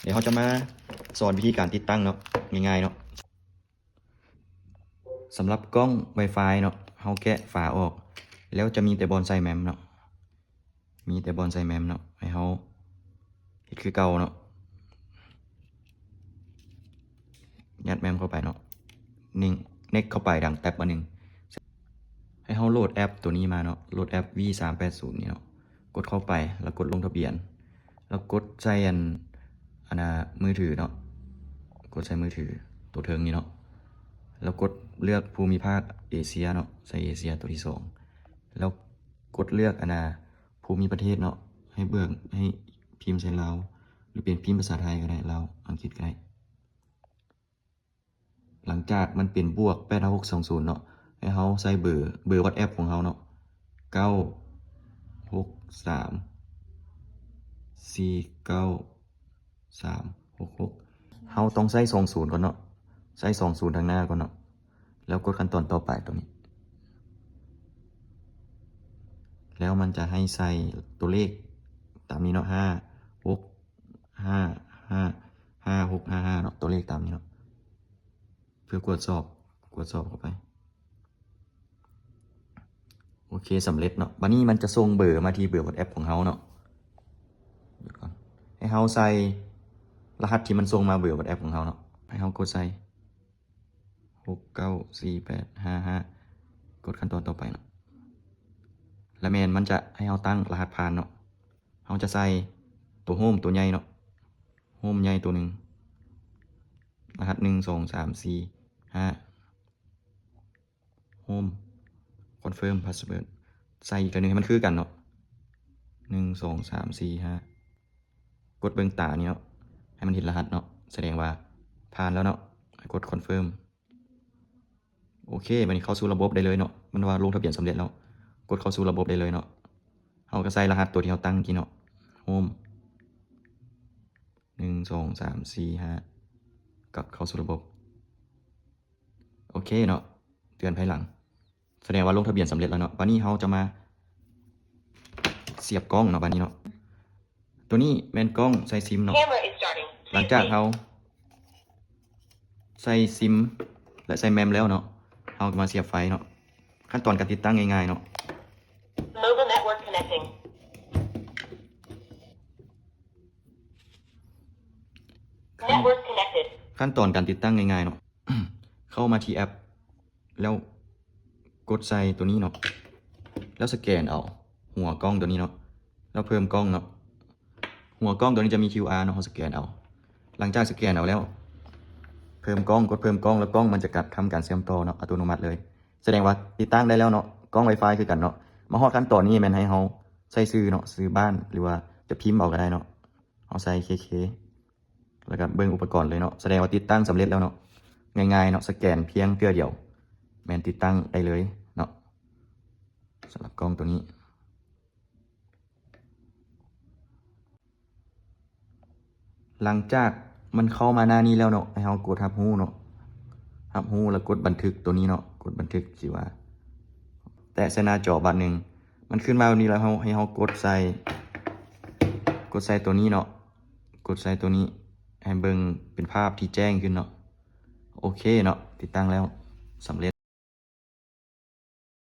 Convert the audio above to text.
ດຽວເຮົາຈະມາສອນວິທີການຕິດຕັ້ງເນາະ ງ່າຍໆເນາະ. ສຳລັບກ້ອງ Wi-Fi ເນາະ ເຮົາແກະຝາອອກ ແລ້ວຈະມີແຕ່ບ່ອນໃສ່ mem ເນາະ ມີແຕ່ບ່ອນໃສ່ mem ເນາະ ໃຫ້ເຮົາເຮັດຄືເກົ່າເນາະ ຍັດ mem ເຂົ້າໄປເນາະ ໜຶ່ງ next ເຂົ້າໄປ ດັງແຕັບມາໜຶ່ງ ໃຫ້ເຮົາໂຫຼດແອັບໂຕນີ້ມາເນາະ ໂຫຼດແອັບ V ສາມແປດສູນນີ້ເນາະ ກົດເຂົ້າໄປ ແລ້ວກົດລົງທະບຽນ ແລ້ວກົດໃສ່ອັນ ອັນນ່າ ມືຖືເນາະ ກົດໃສ່ມືຖືໂຕເທິງນີ້ເນາະ ແລ້ວກົດເລືອກພູມິພາກເອເຊຍເນາະ ໃສ່ເອເຊຍໂຕທີສອງ ແລ້ວກົດເລືອກອັນນ່າ ພູມິປະເທດເນາະ ໃຫ້ເບິ່ງ ໃຫ້ພິມໃສ່ລາວ ຫຼືເປັນພິມພາສາໄທກໍໄດ້ ລາວ ອັງກິດກໍໄດ້. ຫຼັງຈາກມັນເປັນບວກແປດຫ້າຫົກສອງສູນເນາະ ໃຫ້ເຮົາໃສ່ເບີ ເບີ WhatsApp ຂອງເຮົາເນາະ ເກົ້າຫົກສາມສີ່ເກົ້າສາມຫົກຫົກ ເຮົາຕ້ອງໃສ່ສອງສູນກ່ອນເນາະ ໃສ່ສອງສູນທາງໜ້າກ່ອນເນາະ ແລ້ວກົດຂັ້ນຕອນຕໍ່ໄປຕົວນີ້ ແລ້ວມັນຈະໃຫ້ໃສ່ຕົວເລກຕາມນີ້ເນາະ ຫ້າຫົກຫ້າຫ້າ ຫ້າຫົກຫ້າຫ້າເນາະ ຕົວເລກຕາມນີ້ເນາະ ເພື່ອກວດສອບ ກວດສອບເຂົ້າໄປ. ໂອເຄ ສຳເລັດເນາະ ບາດນີ້ມັນຈະສົ່ງເບີມາທີ່ເບີ WhatsApp ຂອງເຮົາເນາະ ໃຫ້ເຮົາໃສ່ລະຫັດທີ່ມັນສົ່ງມາເບີ WhatsApp ຂອງເຮົາເນາະ ໃຫ້ເຮົາກົດໃສ່ ຫົກເກົ້າສີ່ແປດຫ້າຫ້າ ກົດຂັ້ນຕອນຕໍ່ໄປເນາະ ລະແມ່ນມັນຈະໃຫ້ເຮົາຕັ້ງລະຫັດຜ່ານເນາະ ເຮົາຈະໃສ່ໂຕໂຮມໂຕໃຫຍ່ເນາະ ໂຮມໃຫຍ່ໂຕໜຶ່ງ ລະຫັດ ໜຶ່ງສອງສາມສີ່ຫ້າ ໂຮມ ຄອນເຟີມພາສເວີດ ໃສ່ອີກເທື່ອໜຶ່ງໃຫ້ມັນຄືກັນເນາະ ໜຶ່ງສອງສາມສີ່ຫ້າ ກົດເບິ່ງຕານີ້ເນາະ ໃຫ້ມັນເຫັນລະຫັດເນາະ ສະແດງວ່າຜ່ານແລ້ວເນາະ ໃຫ້ກົດຄອນເຟີມ. ໂອເຄ ບາດນີ້ເຂົ້າສູ່ລະບົບໄດ້ເລີຍເນາະ ມັນວ່າລົງທະບຽນສຳເລັດແລ້ວ ກົດເຂົ້າສູ່ລະບົບໄດ້ເລີຍເນາະ ເຮົາກໍໃສ່ລະຫັດຕົວທີ່ເຮົາຕັ້ງກີ້ເນາະ ໂຮມ ໜຶ່ງສອງສາມສີ່ຫ້າ ກັບເຂົ້າສູ່ລະບົບ. ໂອເຄເນາະ ເຕືອນພາຍຫຼັງ ສະແດງວ່າລົງທະບຽນສຳເລັດແລ້ວເນາະ ບາດນີ້ເຮົາຈະມາສຽບກ້ອງເນາະ ບາດນີ້ເນາະ ໂຕນີ້ແມ່ນກ້ອງໃສ່ຊິມເນາະ ຫຼັງຈາກເຮົາໃສ່ຊິມ ແລະ ໃສ່ mem ແລ້ວເນາະ ເຮົາກໍມາສຽບໄຟເນາະ ຂັ້ນຕອນການຕິດຕັ້ງງ່າຍໆເນາະ Mobile network connecting. Network connected. ຂັ້ນຕອນການຕິດຕັ້ງງ່າຍໆເນາະ ເຂົ້າມາທີ່ແອັບ ແລ້ວກົດໃສ່ໂຕນີ້ເນາະ ແລ້ວສະແກນເອົາຫົວກ້ອງໂຕນີ້ເນາະ ແລ້ວເພີ່ມກ້ອງເນາະ ຫົວກ້ອງໂຕນີ້ຈະມີ QR ເນາະ ເຮົາສະແກນເອົາ ຫຼັງຈາກສະແກນເອົາແລ້ວ ເພີ່ມກ້ອງ ກົດເພີ່ມກ້ອງ ແລ້ວກ້ອງມັນຈະກັບທຳການເຊື່ອມຕໍ່ເນາະ ອັດຕະໂນມັດເລີຍ ສະແດງວ່າຕິດຕັ້ງໄດ້ແລ້ວເນາະ ກ້ອງ Wi-Fi ຄືກັນເນາະ ມາຮອດຂັ້ນຕອນນີ້ແມ່ນໃຫ້ເຮົາໃສ່ຊື່ເນາະ ຊື່ບ້ານ ຫຼືວ່າຈະພິມເອົາກໍໄດ້ເນາະ ເຮົາໃສ່ ເຄເຄ ແລ້ວກໍເບິ່ງອຸປະກອນເລີຍເນາະ ສະແດງວ່າຕິດຕັ້ງສຳເລັດແລ້ວເນາະ ງ່າຍໆເນາະ ສະແກນພຽງເທື່ອດຽວ ແມ່ນຕິດຕັ້ງໄດ້ເລີຍເນາະ ສຳລັບກ້ອງໂຕນີ້. ຫຼັງຈາກມັນເຂົ້າມາໜ້ານີ້ແລ້ວເນາະ ໃຫ້ເຮົາກົດຮັບຮູ້ເນາະ ຮັບຮູ້ແລ້ວກົດບັນທຶກໂຕນີ້ເນາະ ກົດບັນທຶກທີ່ວ່າ ແຕະໃສ່ໜ້າຈໍບາດໜຶ່ງ ມັນຂຶ້ນມາແບບນີ້ແລ້ວ ເຮົາ ໃຫ້ເຮົາກົດໃສ່ ກົດໃສ່ໂຕນີ້ເນາະ ກົດໃສ່ໂຕນີ້ ໃຫ້ເບິ່ງເປັນພາບທີ່ແຈ້ງຂຶ້ນເນາະ ໂອເຄເນາະ ຕິດຕັ້ງແລ້ວ ສຳເລັດ.